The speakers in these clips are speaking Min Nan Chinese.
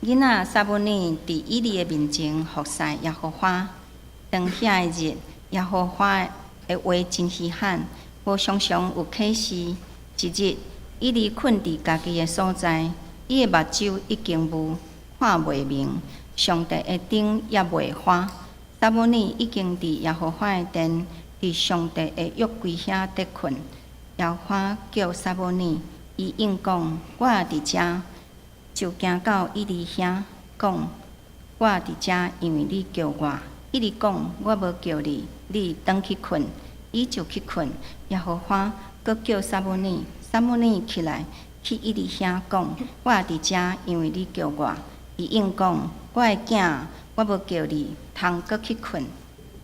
囡仔撒母耳佇以利的面前服侍耶和華。當遐个日，耶和華的話真稀罕，無常常有啟示。一日，以利睏佇家己的所在，伊的目睭已經霧，看袂明。上帝的燈猶未發。撒母耳已經佇耶和華的殿，佇上帝的約櫃遐佇睏。耶和華叫撒母耳，伊應講：我佇遮。就行到以利遐，講：我佇遮，因為你叫我。以利講：我無叫你，你轉去睏。伊就去睏。耶和華閣叫撒母耳，撒母耳起來去以利遐講：我佇遮，因為你叫我。伊應講：我的囝，我無叫你，通閣去睏。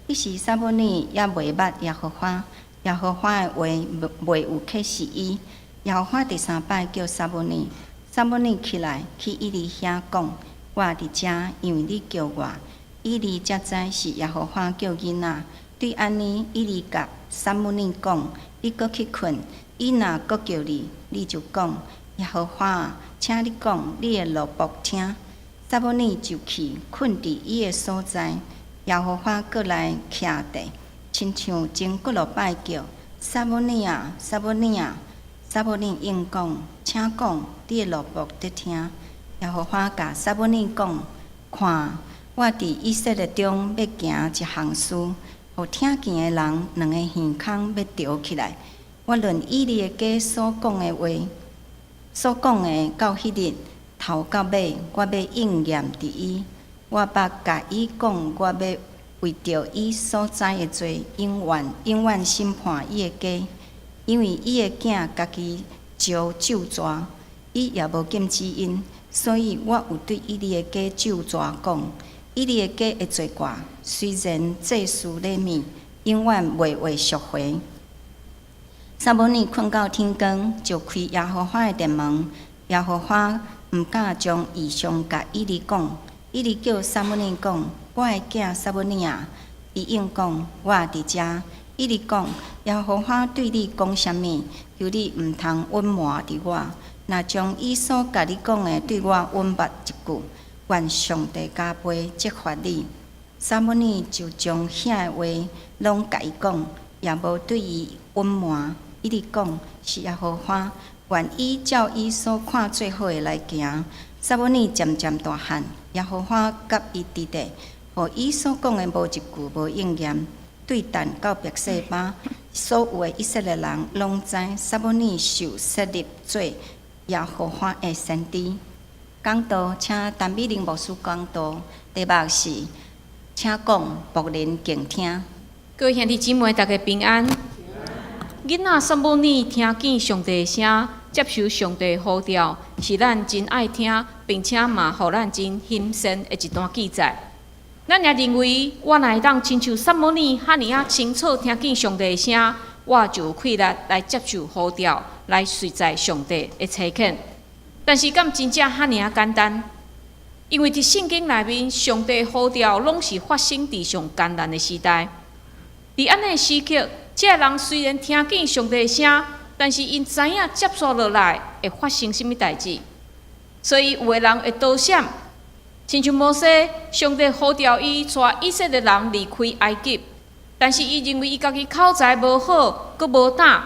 彼時撒母耳猶未捌耶和華，耶和華的話未有啟示伊。耶和華第三擺叫撒母耳，撒母耳起來去以利遐講：我佇遮，因為你叫我。以利才知是耶和華叫囡仔。對按呢，以利共撒母耳講：你閣去睏。伊若閣叫你，你就講：耶和華，請你講，你的奴僕聽。撒母耳就去睏佇伊的所在。耶和華閣來徛地，親像前幾落擺叫撒母耳啊，撒母耳啊。撒母耳應講：請講，你的奴僕佇聽。耶和華共撒母耳講：看，我佇以色列中欲行一項事，予聽見的人兩个耳孔欲趒起來。我論以利的家所講的話，所講的到彼日頭到尾，我欲應驗佇伊。我捌共伊講，我欲為著伊所栽的罪，永遠永遠審判伊的家，因為伊的囝家己招咒詛，伊也無禁止𪜶，所以我有對以利的家咒詛講，以利的家的罪過，雖然祭司禮物，永遠袂會贖回。撒母耳睏到天光，就開耶和華的殿門。耶和華毋敢將異象共以利講。以利叫撒母耳講：我的囝撒母耳啊！伊應講：我佇遮。以利講：耶和華對你講啥物？求你毋通隱瞞佇我。若將伊所共你講的對我隱瞞一句，願上帝加倍責罰你。撒母耳就將遐的話攏共伊講，也無對伊隱瞞。以利講：是耶和華，願伊照伊所看做好的來行。撒母耳漸漸大漢，耶和華佮伊佇咧，予伊所講的無一句無應驗。對但到別是巴，所有的以色列人攏知撒母耳受設立做耶和華的先知。講道，請陳美玲牧師講道，題目是請講，僕人敬聽。各位兄弟姊妹，大家平安。囡仔撒母耳聽見上帝的聲，接受上帝呼召，是咱真愛聽，並且嘛予咱真欣羨的一段記載。咱也認為，我若會當親像撒母耳遐爾仔清楚聽見上帝的聲，我就有氣力來接受呼召，來隨在上帝的差遣。但是，敢真正遐爾仔簡單？因為佇聖經內面，上帝呼召攏是發生佇上艱難的時代。佇按呢的時刻，這个人雖然聽見上帝的聲，但是𪜶知影接續落來會發生啥物代誌，所以有的人會躲閃，親像摩西，上帝呼召伊帶以色列人離開埃及，但是伊認為伊家己口才無好，閣無膽，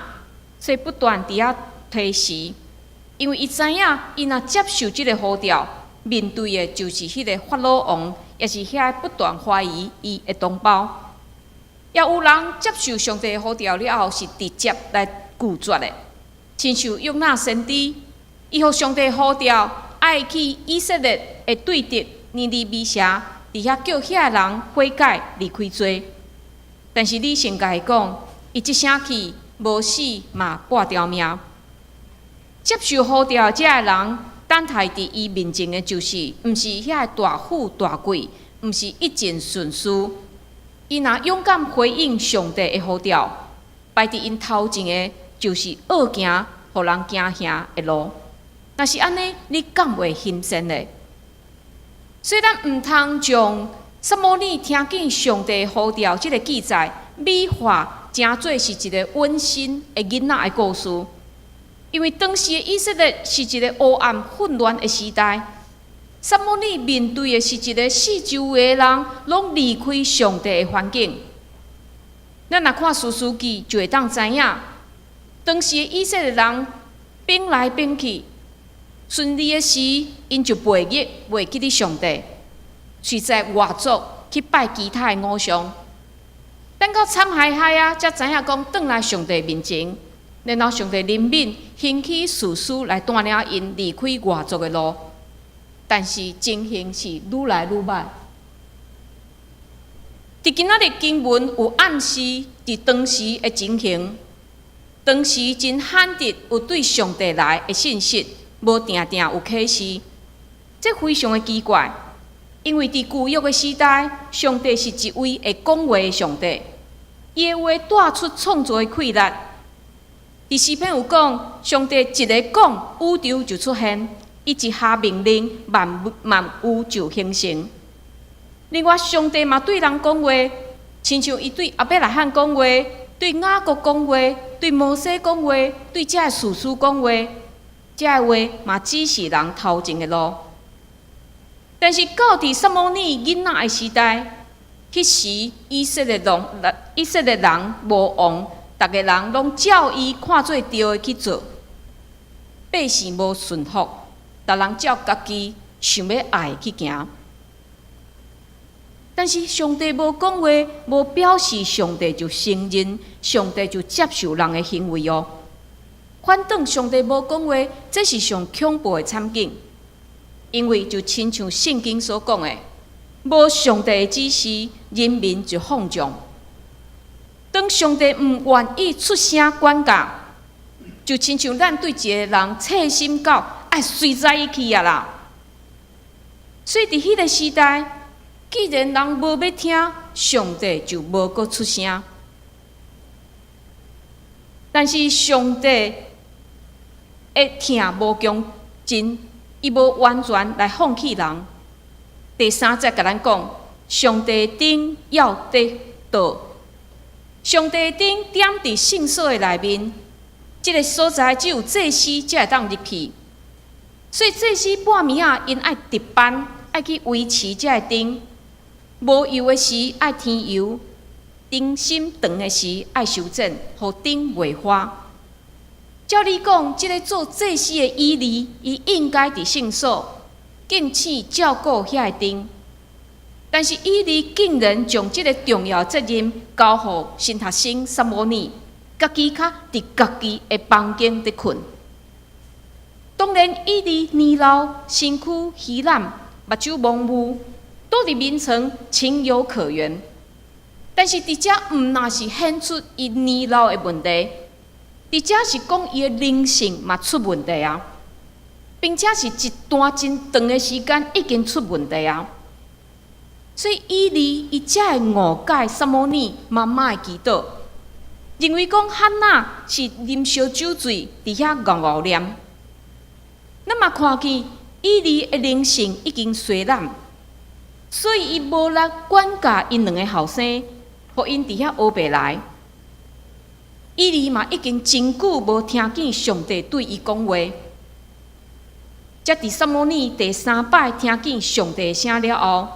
所以不斷佇遐推辭。因為伊知影，伊若接受這个呼召，面對的就是彼个法老王，也是遐個不斷懷疑伊的同胞。也有人接受上帝的呼召了後，是直接來拒絕的，親像約拿先知，伊予上帝呼召，愛去以色列的對敵尼尼微城，佇遐叫遐个人悔改離開罪。但是理性共伊講，伊這聲氣無死嘛半條命。接受呼召這个人，等待佇伊面前的就是，毋是遐个大富大貴，毋是一陣順遂。伊若勇敢回應上帝的呼召，擺佇𪜶頭前的，就是惡行，予人驚嚇的路。若是按呢，你敢會欣羨呢？所以咱毋通將撒母耳聽見上帝呼召這个記載美化，成做是一个溫馨的囡仔的故事。因為當時的以色列是一个黑暗混亂的時代，撒母耳面對的是一个四周圍的人攏離開上帝的環境。咱若看士師記就會當知影，當時的以色列人反來反去，順利的時，𪜶就袂記得上帝，隨在外族去拜其他的偶像。等到慘害害啊，才知影講轉來上帝面前，然後上帝憐憫，興起士師來帶領𪜶離開外族的路。但是情形是愈來愈歹。佇今仔日經文有暗示，佇當時的情形，當時真罕得有對上帝來的信息，無定定有啟示，這非常的奇怪。因為佇舊約的時代，上帝是一位會講話的上帝，伊的話帶出創造的氣力。佇詩篇有講，上帝一个講，宇宙就出現；伊一下命令，萬萬有就形成。另外，上帝嘛對人講話，親像伊對亞伯拉罕講話，對雅各講話，對摩西講話，對這个士師講話，這个話嘛指示人頭前的路。但是到佇撒母耳囡仔的時代，彼時以色列人無王，逐个人攏照伊看做對的去做，百姓無順服，逐人照家己想欲愛去行。但是上帝無講話，無表示上帝就承認，上帝就接受人的行為哦。反轉上帝無講話，這是上恐怖的慘景，因為就親像聖經所講的，無上帝的指示，人民就放縱。當上帝毋願意出聲管教，就親像咱對一个人細心到愛隨載伊去啊啦。所以佇彼个時代，既然人無欲聽，上帝就無閣出聲。但是上帝的疼無窮盡，伊無完全來放棄人。第三節共咱講，上帝燈要得到，上帝燈點佇聖所的內面，這个所在只有祭司才會當入去，所以祭司半暝仔𪜶愛值班，愛去維持這个燈。無油的時愛添油，燈芯長的時愛修剪，予燈袂花。照理講，這个做祭司的以利，伊應該佇聖所敬虔照顧遐個燈。但是以利竟然將這个重要責任交予新學生撒母耳，家己較佇家己的房間佇睏。當然，以利年老，身軀虛懶，目睭模糊，倒佇眠床情有可原。但是佇遮毋但是顯出伊年老的問題，佇遮是講伊的靈性嘛出問題啊，並且是一段真長的時間已經出問題啊。所以以利伊才會誤解撒母耳媽媽的祈禱，認為講漢娜是啉燒酒醉，佇遐敖敖念。咱嘛看見以利的靈性已經衰懶，所以伊無力管教𪜶兩个後生，予𪜶佇遐烏白來。以利嘛已經真久無聽見上帝對伊講話，才佇撒母耳第三擺聽見上帝聲了後，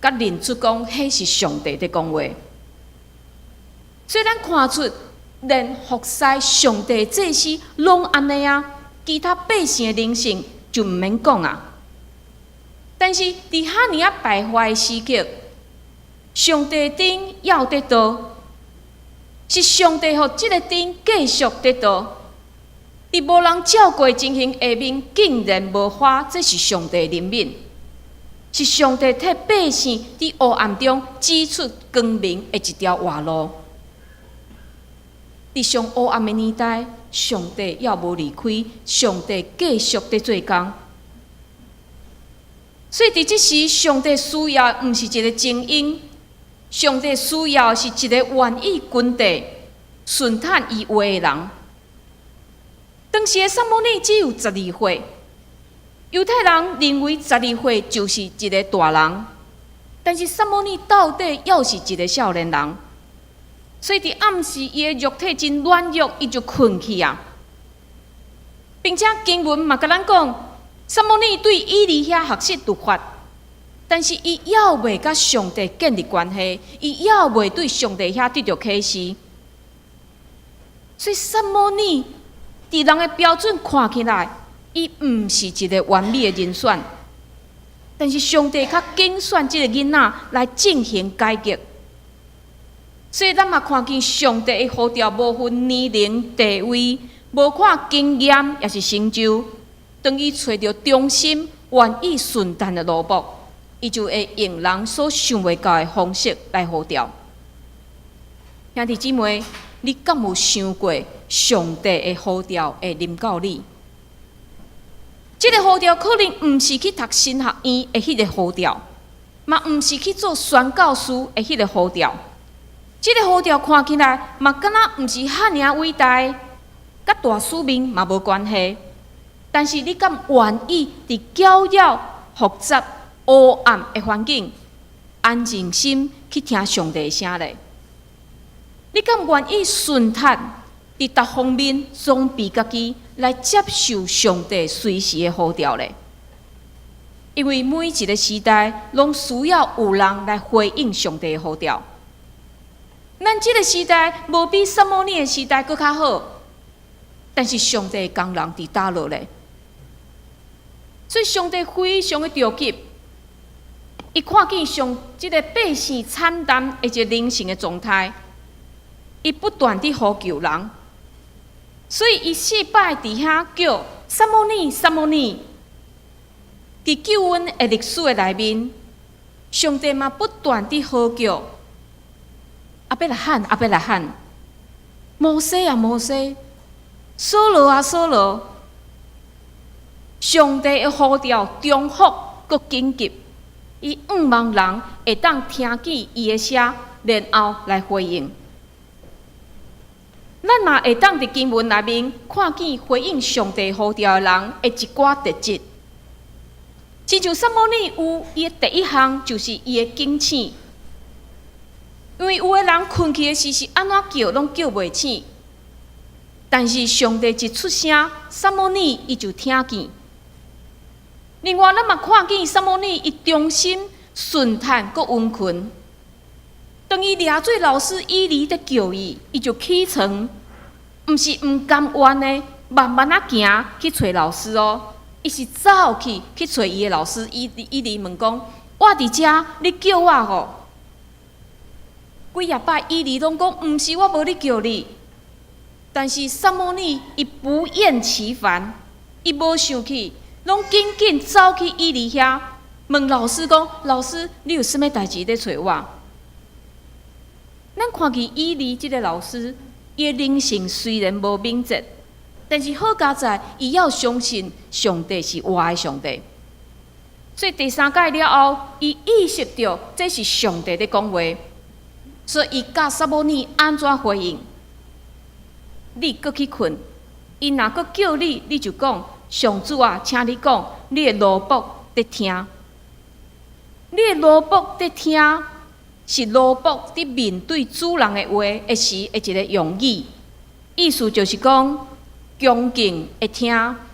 才認出講彼是上帝佇講話。所以咱看出，連服侍上帝祭司攏按呢啊，其他百姓的靈性就毋免講啊。但是佇遐爾仔敗壞的時刻，上帝燈猶佇照，是上帝予這个燈繼續佇照。佇無人照顧的情形下面，竟然無花，這是上帝憐憫，是上帝替百姓佇黑暗中指出光明的一條活路。佇上黑暗的年代，上帝猶無離開，上帝繼續佇做工。所以佇這時，上帝需要毋是一个精英，上帝需要是一个願意跟綴、順趁伊話的人。當時的撒母耳只有十二歲，猶太人認為十二歲就是一个大人，但是撒母耳到底猶是一个少年人，所以佇暗時伊的肉體真軟弱，伊就睏去啊。並且經文嘛共咱講，撒母耳對以利遐學習律法，但是伊猶未佮上帝建立關係，伊猶未對上帝遐得著啟示。所以撒母耳佇人的標準看起來，伊毋是一个完美的人選。但是上帝較揀選這个囡仔來進行改革。所以咱嘛看見上帝的呼召無分年齡、地位，無看經驗，抑是成就。當伊揣著忠心、願意順從的奴僕，伊就會用人所想袂到的方式來呼召。兄弟姊妹，你敢有想過上帝的呼召會臨到你？這个呼召可能毋是去讀神學院的彼个呼召，嘛毋是去做宣教師的彼个呼召。這个呼召看起來嘛，敢若毋是遐爾偉大，佮大使命嘛無關係。但是你敢願意佇攪擾、複雜、黑暗的環境，安靜心去聽上帝的聲咧？你敢願意順服佇逐方面裝備家己，來接受上帝隨時的呼召咧？因為每一個時代，攏需要有人來回應上帝的呼召。咱這个時代無比撒母耳的時代閣較好，但是上帝的工人佇佗落咧？所以上帝非常的著急，伊看見上這个百姓慘淡的一个靈性的狀態，伊不斷佇呼求人，所以伊四擺佇遐叫撒母耳，撒母耳。佇救恩的歷史的內面，上帝嘛不斷佇呼叫亞伯拉罕，亞伯拉罕，摩西啊，摩西，掃羅啊，掃羅。上帝的呼召重複閣緊急，伊向望人會當聽見伊的聲，然後來回應。咱嘛會當佇經文內面看見回應上帝呼召的人的一寡特質。親像撒母耳有伊的第一項就是伊的警醒，因為有的人睏去的時是按怎叫攏叫袂醒，但是上帝一出聲，撒母耳伊就聽見。另外，咱嘛看見撒母耳伊忠心、順服、閣溫勤。當伊掠做老師以利佇叫伊，伊就起床，毋是毋甘願的，慢慢仔行去揣老師哦。伊是走去去揣伊的老師，以以利問講：我佇遮，你叫我吼？幾若擺以利攏講，毋是我無咧叫你，但是撒母耳伊不厭其煩，伊無生氣，攏緊緊走去以利遐問老師講：老師，你有啥物代誌咧揣我？咱看見以利這个老師，伊的靈性雖然無敏捷，但是好佳哉，伊猶相信上帝是活的上帝。所以第三擺了後，伊意識著這是上帝咧講話，所以伊教撒母耳按怎回應？你閣去睏，伊若閣叫你，你就講：上主啊，請你講，你的奴僕佇聽。你的奴僕佇聽，是奴僕佇面對主人的話的時的一个用語，意思就是講恭敬的聽，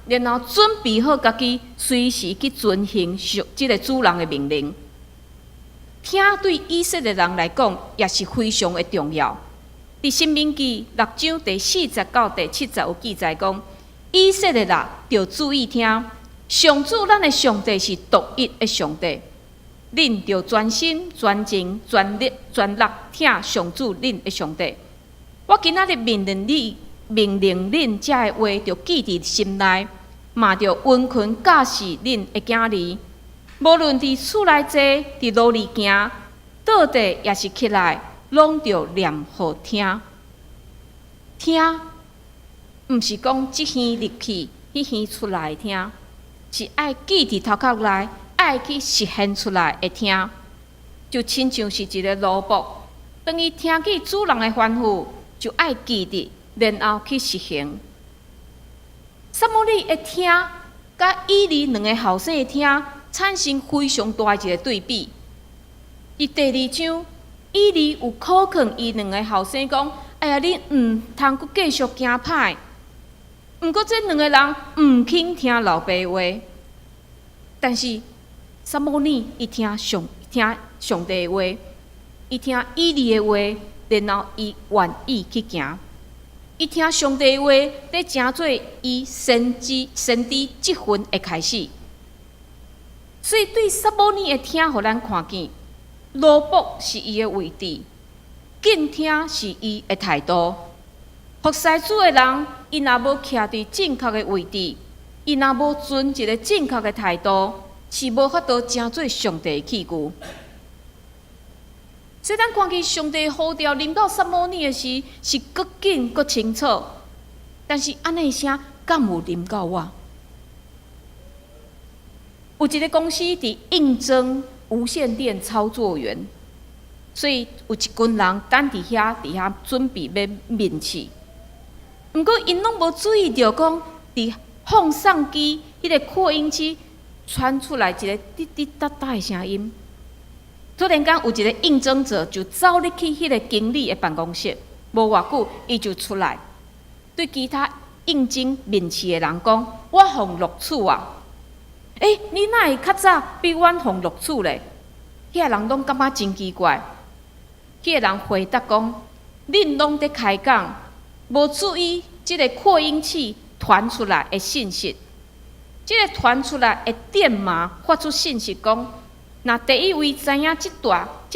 然後準備好家己，隨時去遵行上這个主人的命令。聽對以色列人來講，也是非常的重要。佇申命記六章第四節到第七節有記載講，以色列啊，著注意聽，上主咱的上帝是獨一的上帝，恁著專心、專情、專力、專力疼上主恁的上帝。我今仔日命令你，命令恁這个話，著記佇心內，嘛著殷勤教示恁的囝兒。無論佇厝內坐，佇路裡行，倒佇抑是起來，攏著念予聽。聽，毋是講這耳入去，彼耳出來聽，是愛記佇頭殼內，愛去實現出來的聽。就親像是一个奴僕，當伊聽見主人的吩咐，就愛記得，然後去實行。撒母耳的聽，佮以利兩个後生的聽，產生非常大的一个對比。佇第二章，以利有苦勸伊兩个後生講：哎呀，恁毋通閣繼續行歹。毋過這兩个人毋肯聽老爸話。但是撒母耳伊聽上帝的話，伊聽以利的話，然後伊願意去行。伊聽上帝的話，咧成做伊先知職分的開始。所以對撒母耳的聽，予咱看見，奴僕是伊的位置，敬聽是伊的態度。服侍主的人，伊若無徛佇正確的位置，伊若無存一个正確的態度，是無法度成做上帝的器具。所以咱看見上帝呼召臨到撒母耳的時，是閣緊閣清楚。但是按呢聲敢有臨到我？有一个公司佇應徵無線電操作員，所以有一群人等佇遐準備欲面試。毋過𪜶攏無注意著講，佇放送機彼个擴音機傳出來一个滴滴答答的聲音。突然間有一个應徵者就走入去彼个經理的辦公室，無偌久伊就出來，對其他應徵面試的人講：“我予錄取啊！”欸，你哪會較早比阮予錄取咧？彼个人攏感覺真奇怪。彼个人回答講：“恁攏佇開講，無注意這个擴音器傳出來的信息。這个傳出來的電碼發出信息講，若第一位知影這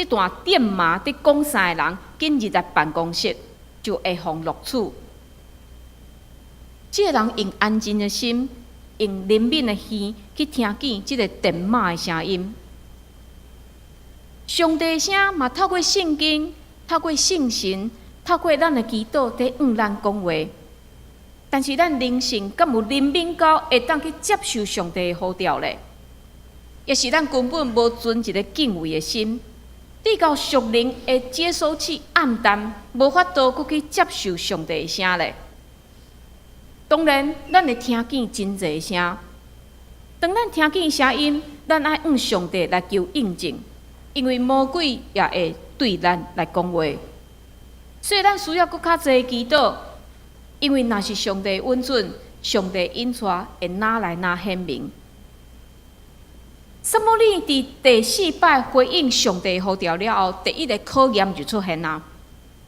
段電碼佇講啥的人，緊入來辦公室，就會予錄取。”這个人用安靜的心，用靈敏的耳去聽見這个電碼的聲音。上帝聲嘛透過聖經、透過聖神、透過咱的祈禱，佇向咱講話。但是咱靈性敢有靈敏到會當去接受上帝的呼召咧？抑是咱根本無存一个敬畏的心，直到屬靈的接收器暗淡，無法度閣去接受上帝的聲咧？當然，咱會聽見真濟聲。當咱聽見聲音，咱愛向上帝來求印證，因為魔鬼也會對咱來講話。所以咱需要閣較濟祈禱，因為若是上帝允准，上帝引帶會愈來愈顯明。撒母耳佇第四擺回應上帝呼召了後，第一个考驗就出現啦。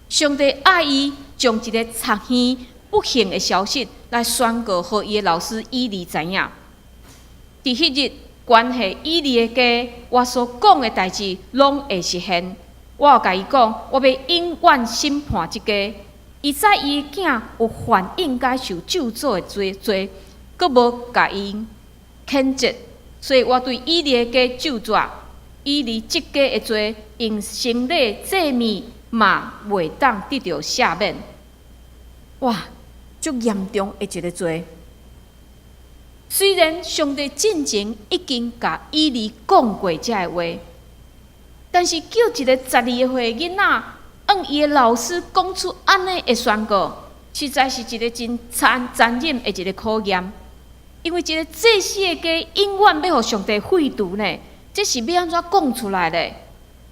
上帝愛伊將一个賊耳不幸的消息來宣告，予伊的老師以利知影。佇彼日，關係以利的家，我所講的代誌攏會實現。我有共伊講，我欲永遠審判這家。伊知伊的囝有犯應該受咒詛的罪，閣無共伊譴責，所以我對以利的家咒詛，以利這家的罪，用牲禮祭物嘛袂當得著赦免。哇！足嚴重的一个罪。雖然上帝進前已經共以利講過這个話，但是叫一个12歲囡仔向伊的老師講出按呢的宣告，實在是一个真殘忍的一个考驗。因為一个祭司的家永遠欲予上帝廢除呢，這是欲按怎講出來咧？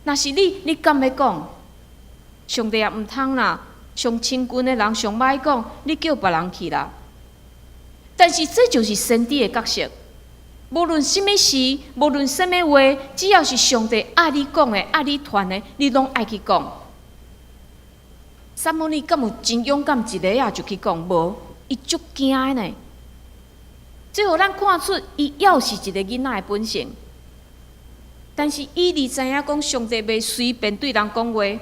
若是你，你敢欲講？上帝也毋通啦，上親近的人上歹講，你叫別人去啦。但是這就是先知的角色，無論啥物事，無論啥物話，只要是上帝愛你講的、愛你傳的，你攏愛去講。撒母耳敢有真勇敢，一下仔就去講？無，伊足驚的呢。這予咱看出，伊猶是一个囡仔的本性。但是以利知影講，上帝袂隨便對人講話，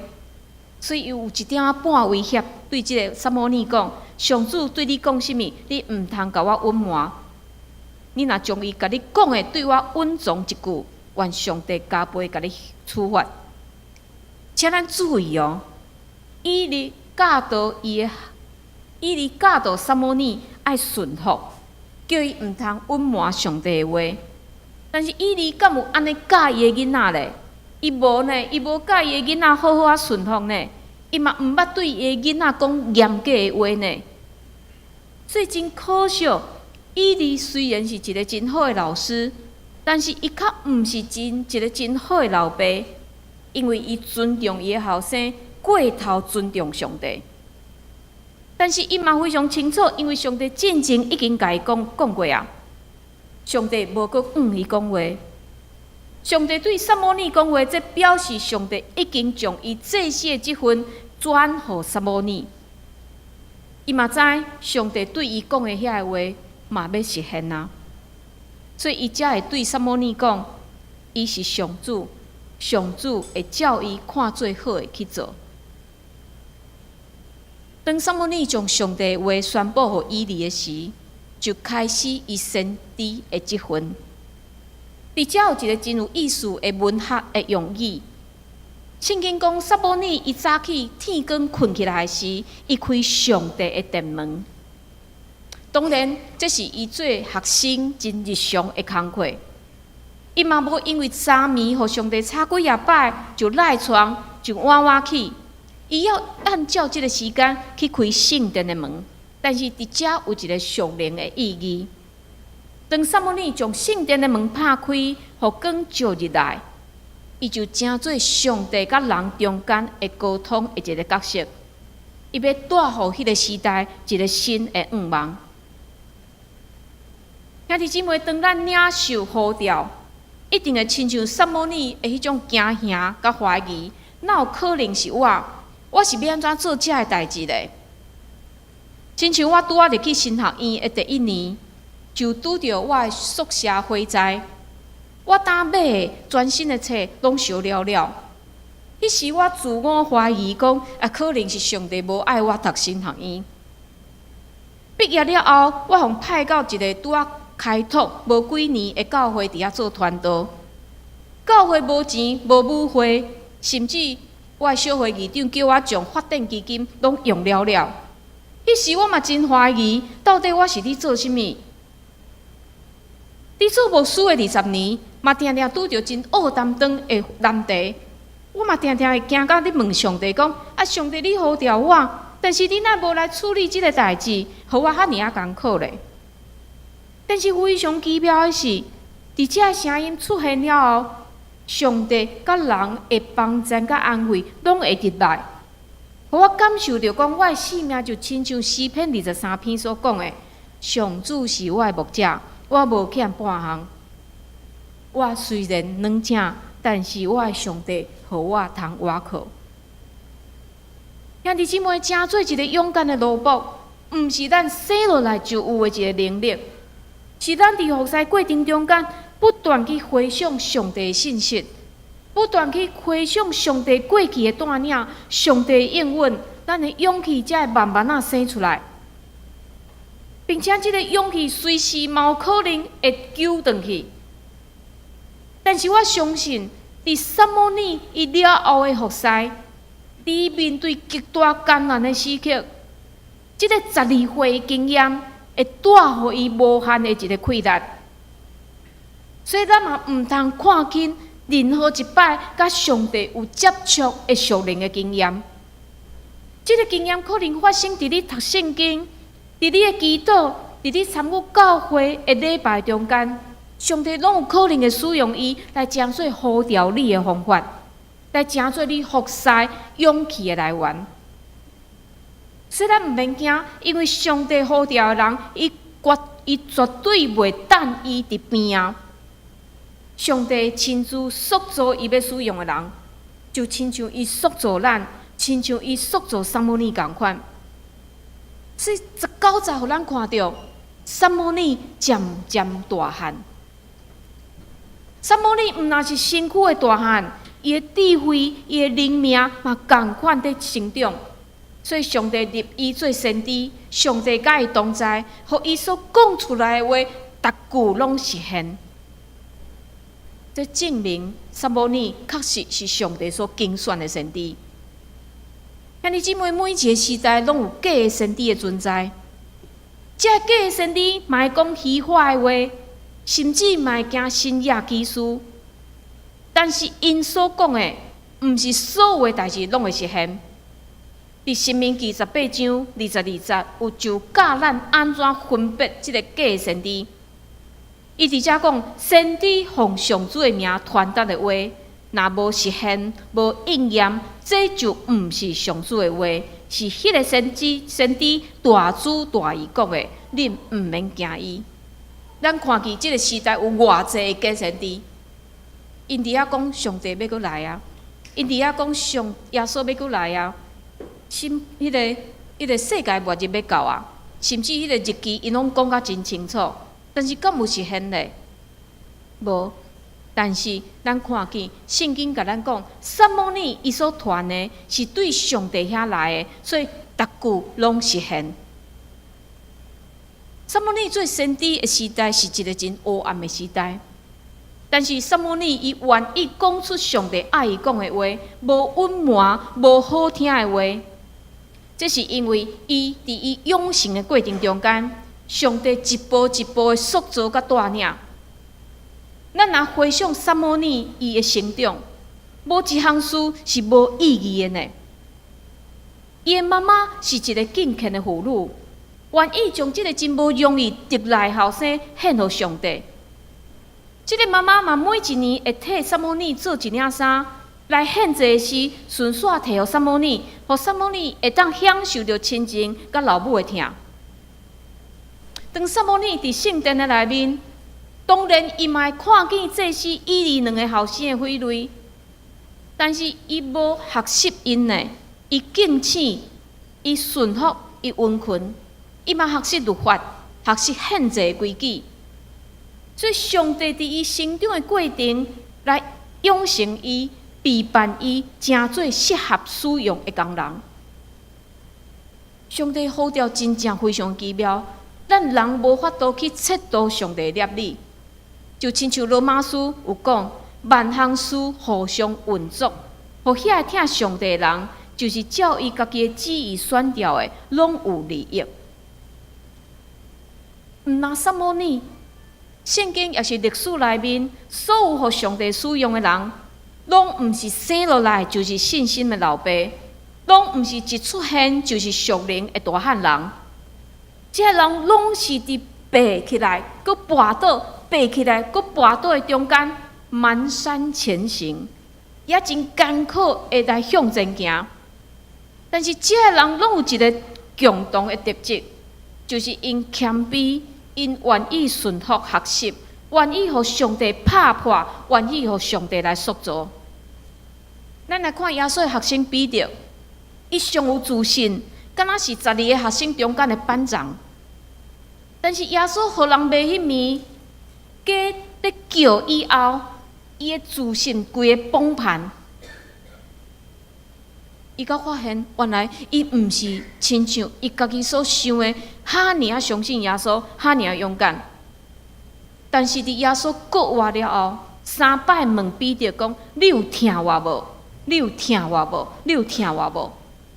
所以伊有一點仔半威脅，對這个撒母耳講：上主對你講啥物，你毋通共我隱瞞。你若將伊共你講的對我隱藏一句，願上帝加倍共你處罰。請咱注意哦，以利教導撒母耳愛順服，叫伊毋通隱瞞上帝的話。但是以利敢有按呢教伊的囡仔咧？伊無呢，伊無教伊的囡仔好好仔順服呢。伊嘛毋捌對伊的囡仔講嚴格的話呢。所以真可惜，以利雖然是一个真好的老師，但是伊較毋是一个真好的老爸，因為伊尊重伊的後生過頭尊重上帝。但是伊嘛非常清楚，因為上帝進前已經共伊講過啊。上帝無閣向伊講話。上帝對撒母耳講話，這表示上帝已經將伊祭司的職分轉予撒母耳。伊嘛知上帝對伊講的遐个話嘛欲實現啊，所以伊才會對撒母耳講，伊是上主，上主會照伊看做好的去做。當撒母耳將上帝的話宣布予以利的時，就開始伊先知的職分。佇遮有一个真有意思的文學的用語。聖經講，撒母耳伊早起天光睏起來時，伊開上帝的殿門。當然，這是伊做學生真日常的工課。伊嘛無因為昨暝予上帝吵幾仔擺就賴床就倚倚去。伊要按照這个時間去開聖殿的門，但是佇遮有一个屬靈的意義。當撒母耳將聖殿的門拍開，予光照入來，伊就成做上帝佮人中間的溝通的一个角色。伊欲帶予彼个時代一个新的願望。兄弟姊妹，當咱領受呼召，一定會親像撒母耳的彼種驚嚇佮懷疑，哪有可能是我？我是欲按怎做這个代誌咧？親像我拄仔入去神學院的第一年，就拄著我的宿舍火災，我當買的全新的冊攏燒了了。彼時我自我懷疑講，啊，可能是上帝無愛我讀神學院。畢業了後，我予派到一个拄仔開拓無幾年的教會佇遐做傳道。教會無錢無舞會，甚至我的小會議長叫我將發展基金攏用了了。彼時我嘛真懷疑，到底我是佇做啥物？佇做牧師的20年，嘛定定拄著真僫擔當的難題。我嘛定定會驚甲咧問上帝講：啊，上帝你呼召我，但是你哪無來處理這个代誌，予我遐爾仔艱苦咧？但是非常奇妙的是，佇這个聲音出現了後，上帝佮人的幫贊佮安慰，攏會入來，予我感受著講，我的生命就親像詩篇23篇所講的：上主是我的牧者，我無欠半項。我雖然軟正，但是我的上帝予我通倚靠。兄弟姊妹，成做一个勇敢的奴僕，毋是咱生落來就有的一个能力，是咱佇服侍過程中間不斷去回想上帝的信實，不斷去回想上帝過去的帶領，上帝的應允，咱的勇氣才會慢慢仔生出來，並且這个勇氣隨時嘛有可能會揪轉去。但是我相信，佇撒母耳伊了後的服侍，佇面對極大艱難的時刻，這个12歲的經驗會帶予伊無限的一个氣力。所以咱嘛毋通看輕任何一擺佮上帝有接觸的屬靈的經驗。這个經驗可能發生佇你讀聖經、佇你的祈禱、佇你參與教會的禮拜中間，上帝攏有可能會使用伊來成做呼召你的方法，來成做你服侍勇氣的來源。所以咱毋免驚，因為上帝呼召的人，伊絕對袂等伊佇邊仔。上帝親自塑造伊欲使用的人，就親像伊塑造咱，親像伊塑造撒母耳仝款。所以19節予咱看著，撒母耳漸漸大漢。撒母耳毋但是身軀的大漢，伊的智慧、伊的靈命嘛仝款佇成長。所以上帝立伊做先知，上帝佮伊同在，予伊所講出來的話，逐句攏實現。這證明撒母耳確實是上帝所揀選的先知。兄弟姊妹，每一个時代攏有假的先知的存在。這个假的先知嘛會講虛話的話，甚至嘛會行神蹟奇事。但是𪜶所講的，毋是所有的代誌攏會實現。佇申命記18章22節，有就教咱按怎分別這个假的先知。伊佇遮講，先知奉上主的名傳達的話，若無實現、無應驗，這就毋是上主的話，是彼个先知大主大伊講的，恁毋免驚伊。咱看見這个時代有偌濟假先知，𪜶佇遐講上帝欲閣來啊，𪜶佇遐講上耶穌欲閣來啊，甚彼個世界末日欲到啊，甚至彼個日期𪜶攏講甲真清楚，但是敢有實現咧？無。但是咱看見聖經共咱講，撒母耳伊所傳的是對上帝遐來的，所以逐句攏實現。撒母耳做先知的時代是一個真黑暗的時代，但是撒母耳伊願意講出上帝愛伊講的話，無隱瞞、無好聽的話。這是因為伊佇伊養成的過程中間，上帝一步一步的塑造佮帶領。咱若回想撒母耳伊的成長，無一項事是無意義的呢。伊的媽媽是一个敬虔的婦女，願意將這个真無容易得來的後生獻予上帝。這个媽媽嘛，每一年會替撒母耳做一領衫來獻祭時，順紲提予撒母耳，予撒母耳會當享受著親情佮老母的疼。當撒母耳佇聖殿的內面，當然伊嘛會看見祭司以利兩个後生的匪類，但是伊無學習𪜶呢，伊敬虔，伊順服，伊溫順，伊嘛學習律法，學習獻祭的規矩。所以上帝佇伊成長的過程來養成伊、備辦伊，成做適合使用的工人。上帝呼召真正非常奇妙，咱人無法度去測度上帝的粒理。就親像羅馬書有講，萬項事互相運作，予遐個疼上帝的人，就是照伊家己的旨意選召的，攏有利益。毋但撒母耳，聖經抑是歷史內面，所有予上帝使用的人，攏毋是生落來就是信心的老爸，攏毋是一出現就是屬靈的大漢人。這个人攏是佇爬起來，閣跋倒，爬起來，閣跋倒的中間，蹣跚前行，也真艱苦的來向前行。但是這个人攏有一个共同的特質，就是𪜶謙卑，𪜶願意順服學習，願意予上帝拍破，願意予上帝來塑造。咱來看耶穌的學生彼得，伊上有自信，敢若是12个學生中間的班長。但是耶穌予人罵彼暝，雞咧叫以後，伊的自信規个崩盤。伊才發現，原來伊毋是親像伊家己所想的，遐爾仔相信耶穌，遐爾仔勇敢。但是佇耶穌復活了後，三擺問彼得講：你有疼我無？你有疼我無？你有疼我無？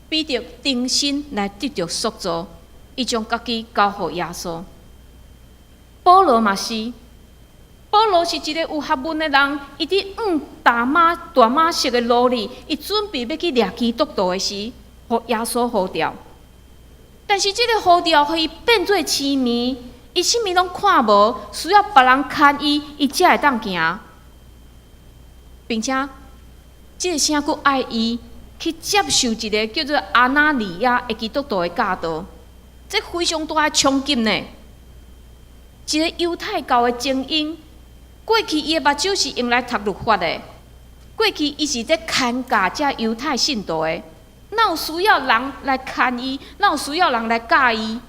彼得重新來得著塑造，伊將家己交予耶穌。保羅嘛是，保羅是一个有學問的人，伊佇往大馬色的路裡，伊準備欲去掠基督徒的時，予耶穌呼召。但是這个呼召，予伊變做痴迷，伊啥物攏看無，需要別人牽伊，伊才會當行。並且，這个聖閣愛伊去接受一个叫做亞拿尼亞的基督徒的教導，這非常大的衝擊呢。一个猶太教的精英，過去伊的目睭是用來讀律法的，過去伊是咧看教這猶太信徒的，哪有需要人來牽伊？哪有需要人來教伊？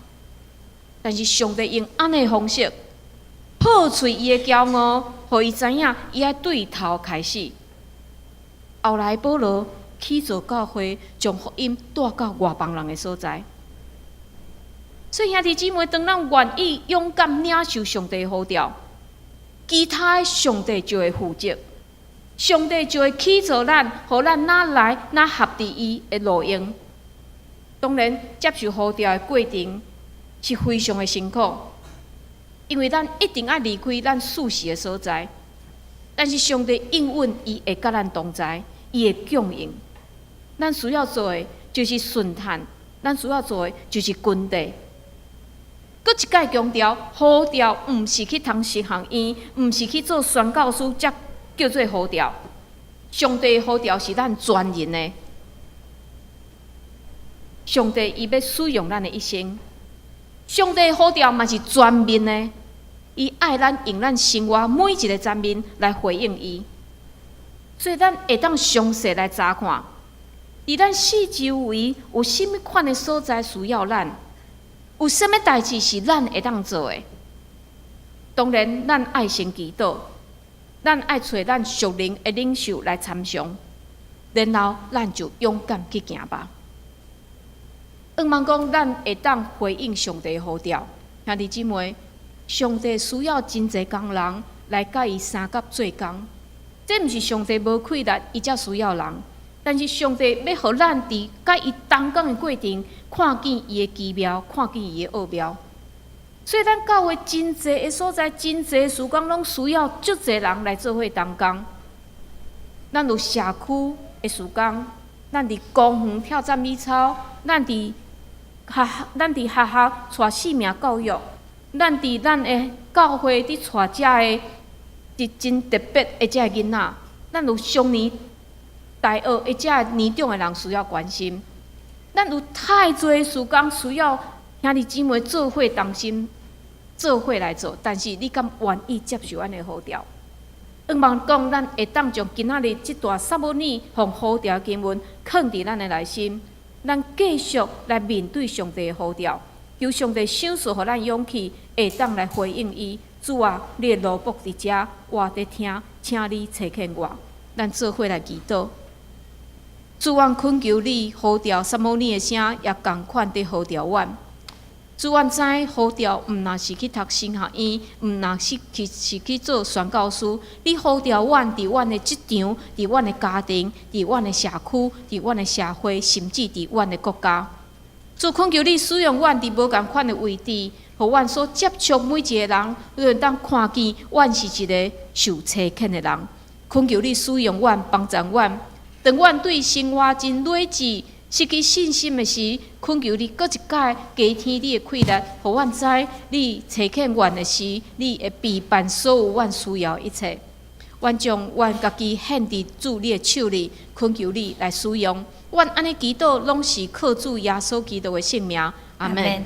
但是上帝用按呢方式破碎伊的驕傲，予伊知影伊愛對頭開始。後來保羅起造教會，將福音帶到外邦人的所在。所以兄弟姊妹，當咱願意勇敢領受上帝呼召，其他的上帝就會負責，上帝就會起造咱，予咱哪來哪合佇伊的路用。當然，接受呼召的過程是非常的辛苦，因為咱一定愛離開咱舒適的所在。但是上帝應允伊會佮咱同在，伊會供應。咱需要做的就是順趁，咱需要做的就是跟綴。閣一擺強調，呼召毋是去讀神學院，毋是去做宣教師，才叫做呼召。上帝呼召是咱全人的。上帝伊欲使用咱的一生，上帝呼召嘛是全面的。伊愛咱用咱生活每一个層面來回應伊，所以咱會當詳細來查看，佇咱四周圍有啥物款的所在需要咱，有啥物代誌是咱會當做的。當然，咱愛先祈禱，咱愛揣咱屬靈的領袖來參詳，然後咱就勇敢去行吧。向望講，咱會當回應上帝呼召，兄弟姊妹，上帝需要真濟工人來佮伊相佮做工。這毋是上帝無氣力，伊才需要人。但是上帝欲予咱佇佮伊同工的過程，看見伊的奇妙，看見伊的奧妙。所以咱教會真濟的所在，真濟的事工，攏需要足濟人來做伙同工。咱有社區的事工，咱佇公園跳讚美操，咱佇學校帶生命教育，咱佇咱的教會佇帶遮的一真特別的遮个囡仔，咱有少年大學的遮个年長的人需要關心，咱有太濟事工需要兄弟姊妹做伙同心做伙來做，但是你敢願意接受按呢呼召？向望講，咱會當將今仔日這段撒母耳奉呼召經文，囥佇咱的內心，咱繼續來面對上帝的呼召，求上帝賞賜予咱勇氣，會當來回應伊。主啊，你的奴僕佇遮，我佇聽，請你差遣我。咱做伙來祈禱。主，阮懇求你呼召撒母耳的聲，也仝款佇呼召阮。主，阮知呼召毋若是去讀神學院，毋若是去做宣教師。你呼召阮佇阮的職場，佇阮的家庭，佇阮的社區，佇阮的社會，甚至佇阮的國家。主，懇求你使用阮佇無仝款的位置，予阮所接觸每一个人，都會當看見阮是一个受差遣的人。懇求你使用阮，幫助阮。當阮對生活真理智、失去信心的時，懇求你閣一擺加添你的氣力，予阮知你差遣阮的時，你會備辦所有阮需要一切。阮將阮家己獻佇主你的手裡，懇求你來使用。阮按呢祈禱，攏是靠主耶穌基督的聖名。阿門。